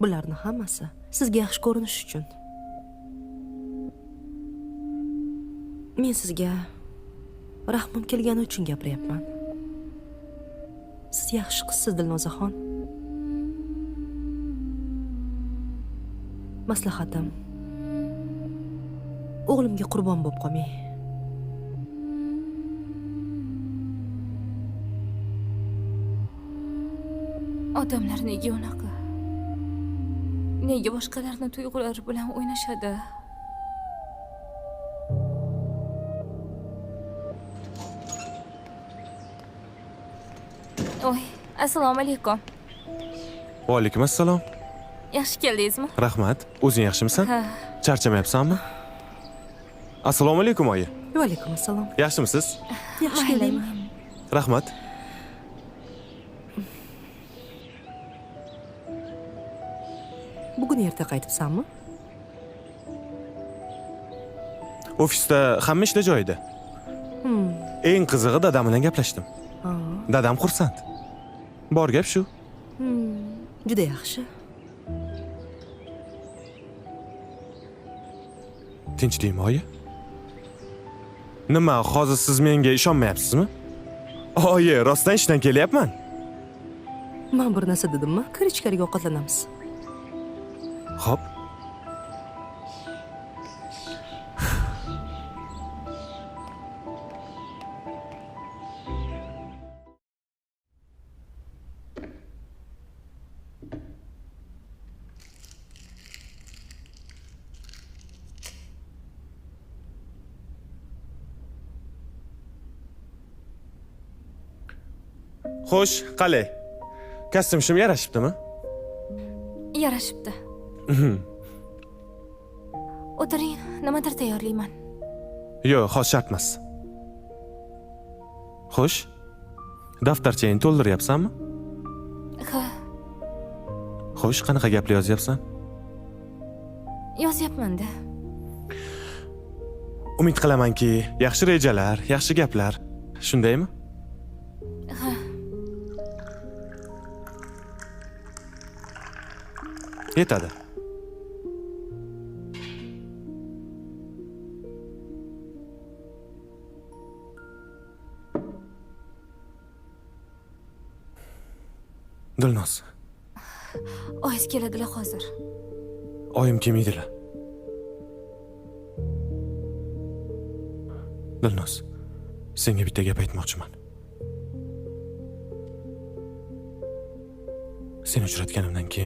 Bularni hammasi sizga yaxshi ko'rinish uchun. Men sizga rahmim kelgani uchun gapiryapman. Siz yaxshi qizsiz, Dilnozaxon. Maslahatim, o'g'limga qurbon bo'lib qolmang. Odamlar nega unaqa? Nega boshqalarni tuyg'ulari bilan o'ynashadi? Oy, assalomu alaykum. Va alaykum assalom. Yaxshi keldingizmi? Rahmat. O'zing yaxshimisan? Ha. Charchamayapsanmi? Assalomu alaykum, oyi. Va alaykum assalom. Yaxshimisiz? Yaxshi keldingmi? Rahmat. Bugun erta qaytibsanmi? Ofisda hamma ishlar joyida. Eng qizig'i dadam bilan gaplashdim. Dadam xursand. Bor gap shu. Juda yaxshi. Tinchlikmi, oyi? Nima, hozir siz menga ishonmayapsizmi? Oyi, rostdan ishdan kelyapman. Men bir narsa dedimmi? Kir ichkariga, ovqatlanamiz. Xo'p. Xo'sh, qalay? Kostyum shim yarashibdimi? Yarashibdi. O'tiring, nimadir tayyorlayman. Yo'q, hozir shart emas. Xo'sh, daftarchangni to'ldiryapsanmi? Ha. Xo'sh, qanaqa gaplar yozyapsan? Yozyapman-da. Umid qilamanki, yaxshi rejalar, yaxshi gaplar. Shundaymi? Ha. Yetadi. Dilnoz. Oyingiz keladilar hozir. Oyim kelmaydilar. Dilnoz, senga bitta gap aytmoqchiman. Seni uchratganimdan keyin